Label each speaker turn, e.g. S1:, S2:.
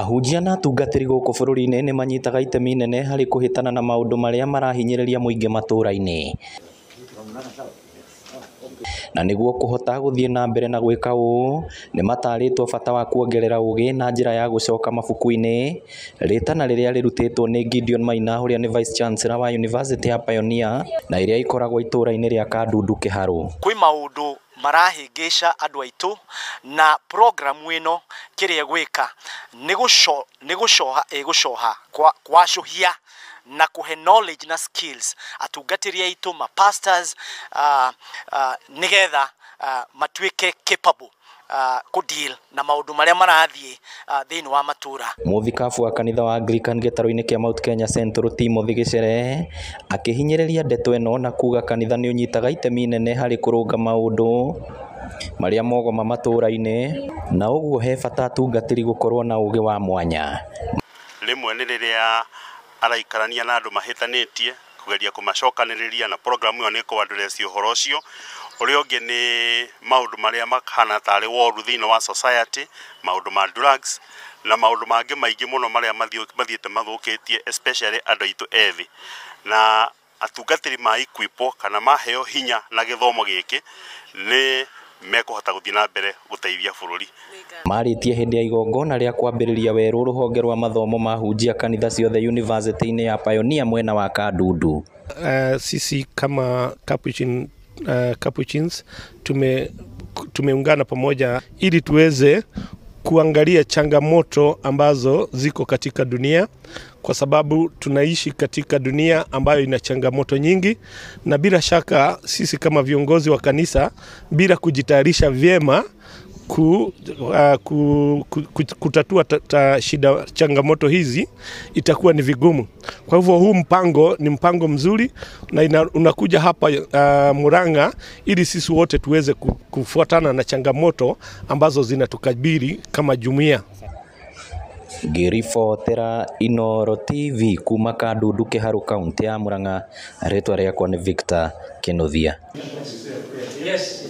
S1: Ahunjia na atungatĩri gũkũ bũrũri-inĩ nĩ manyitaga itemi inene harĩ kũhĩtana na maũndũ marĩa marahinyĩrĩria mũingĩ matũũra-inĩ. Na nĩguo kũhota gũthiĩ na mbere na gwĩka ũũ, nĩ matarĩtwo bata wa kuongerera ũgĩ na njĩra ya gũcoka mabuku-inĩ, rĩtana rĩrĩa rĩrutĩtwo nĩ Gideon Maina ũrĩa nĩ Vice Chancellor wa University ya Pioneer na ĩrĩa ĩkoragwo itũũra-inĩ rĩa Kandundu Kĩharũ.
S2: Kwĩ maũndũ marahĩngĩca andũ aitũ na programu ĩno kĩrĩa ĩgwĩka nĩ gũcoha ĩgũcoha kwacũhia na kũhe knowledge na skills atungatĩri aitũ ma pastors nĩgetha matuĩke capable kũ deal na maũndũ marĩa marathiĩ thĩinĩ wa matũra.
S1: Mũthikabu wa kanitha wa Anglican gĩtarũ-inĩ kĩa Mount Kenya Central Timothy Gĩcere akĩhinyĩrĩria ndeto ĩno na kuga kanitha nĩ ũnyitaga itemi inene harĩ kũrũnga maũndũ marĩa mogoma matũũra-inĩ na ũguo he bata atungatĩri gũkorwo na ũgĩ wa mwanya.
S3: Rĩmwe nĩ rĩrĩa araikarania na andũ mahĩtanĩtie kũgeria kũmacokanĩrĩria na programu ĩyo nĩ kũ address ũhoro ũcio. Ũrĩa ũngĩ nĩ maũndũ marĩa mahana tarĩ woru thĩinĩ wa society, maũndũ ma drugs na maũndũ mangĩ maingĩ mũno marĩa mathiĩte mathũkĩtie especially andũ aitũ ethĩ. Na atungatĩri ma equipwo kana maheo hinya na gĩthomo gĩkĩ nĩ mekũhota gũthiĩ na mbere gũteithia bũrũri.
S1: Marĩtie hĩndĩ ya igongona rĩa kwambĩrĩria werũ rũhonge rwa mathomo ma hunjia kanitha ciothe University-inĩ ya Pioneer mwena wa Kandundu.
S4: Sisi kama Capuchins tumeungana pamoja ili tuweze kuangalia changamoto ambazo ziko katika dunia, kwa sababu tunaishi katika dunia ambayo ina changamoto nyingi, na bila shaka sisi kama viongozi wa kanisa bila kujitayarisha vyema kutatua shida changamoto hizi itakuwa ni vigumu. Kwa hivyo huu mpango ni mpango mzuri na unakuja hapa Murang'a ili sisi wote tuweze kufuatana na changamoto ambazo zinatukabili kama jumuiya.
S1: Ngĩribotera Inooro TV kuma Kandundu Kĩharũ kaunti ya Murang'a, rĩtwa rĩakwa nĩ Victor Kĩnuthia.
S2: Yes.